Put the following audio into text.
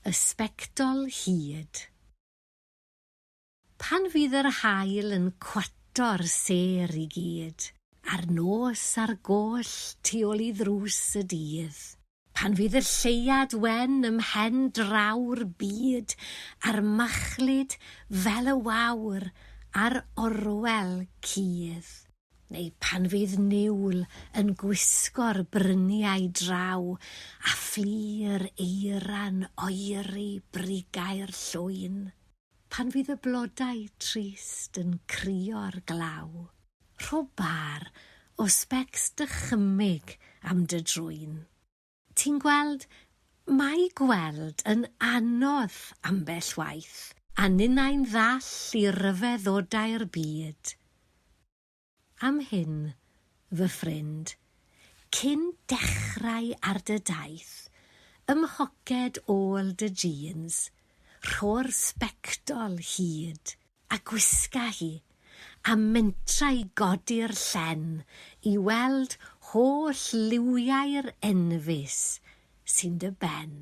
Y sbectol hud. Pan fydd yr haul yn cwato'r sêr i gyd, a'r nos ar goll tu ôl i ddrws y dydd. Pan fydd y lleuad wen ym mhen draw'r byd, a'r machlud fel y wawr ar orwel cudd. Neu pan fydd niwl yn gwisgo'r bryniau draw a fflur eira'n oeri brigau'r llwyn. Pan fydd y blodau trist yn crio'r glaw. Rho bâr o sbecs dychymyg am dy drwyn. Ti'n gweld, mae gweld yn anodd ambell waith, a ninnau'n ddall i ryfeddodau'r byd. Am hyn, fy ffrind, cyn dechrau ar dy daith, ym mhoced ôl dy jîns, rho'r sbectol hud, a gwisga hi, a mentra i godi'r llen i weld holl liwiau'r enfys sy'n dy ben.